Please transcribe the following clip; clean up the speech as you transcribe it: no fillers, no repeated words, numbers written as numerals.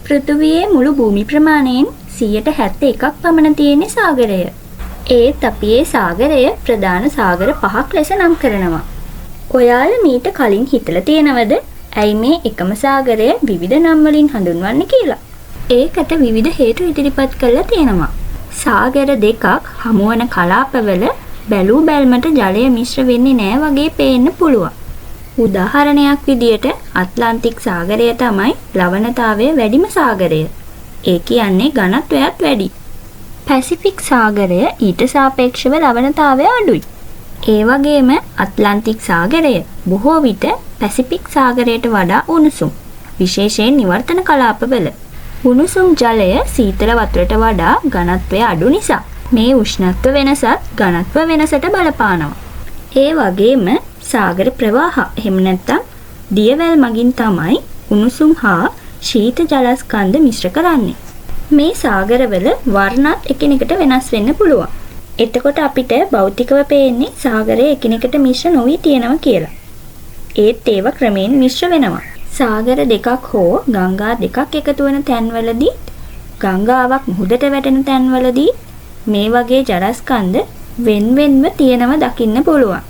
පෘථිවියේ මුළු භූමි ප්‍රමාණයෙන් 71%ක් පමණ තියෙන්නේ සාගරය. ඒත් අපි ඒ සාගරය ප්‍රධාන සාගර පහක් ලෙස නම් කරනවා. ඔයාලා මීට කලින් හිතලා තියෙනවද ඇයි මේ එකම සාගරය විවිධ නම් වලින් හඳුන්වන්නේ කියලා? ඒකට විවිධ හේතු ඉදිරිපත් කරලා තියෙනවා. සාගර දෙකක් හමුවන කලාපවල බැලූ බැල්මට ජලය මිශ්‍ර වෙන්නේ නෑ වගේ පේන්න පුළුවන්. උදාහරණයක් විදියට ඇට්ලන්ටික් සාගරය තමයි ලවණතාවය වැඩිම සාගරය. ඒ කියන්නේ ඝනත්වයත් වැඩි. පැසිෆික් සාගරය ඊට සාපේක්ෂව ලවණතාවය අඩුයි. ඒ වගේම ඇට්ලන්ටික් සාගරය බොහෝ විට පැසිෆික් සාගරයට වඩා උණුසුම්. විශේෂයෙන් නිවර්තන කලාපවල. උණුසුම් ජලය සීතල වතුරට වඩා ඝනත්වය අඩු නිසා මේ උෂ්ණත්ව වෙනසත් ඝනත්ව වෙනසට බලපානවා. ඒ වගේම සාගර ප්‍රවාහ එහෙම නැත්නම් දියවැල් මගින් තමයි උණුසුම් හා ශීත ජලස්කන්ධ මිශ්‍ර කරන්නේ. මේ සාගරවල වර්ණත් එකිනෙකට වෙනස් වෙන්න පුළුවන්. එතකොට අපිට භෞතිකව පේන්නේ සාගරය එකිනෙකට මිශ්‍ර නොවී තියෙනවා කියලා. ඒත් ඒවා ක්‍රමයෙන් මිශ්‍ර වෙනවා. සාගර දෙකක් හෝ ගංගා දෙකක් එකතු වන තැන්වලදීත්, ගංගාවක් මුහුදට වැටෙන තැන්වලදීත් මේ වගේ ජලස්කන්ධ වෙන් වෙන්ව තියෙනව දකින්න පුළුවන්.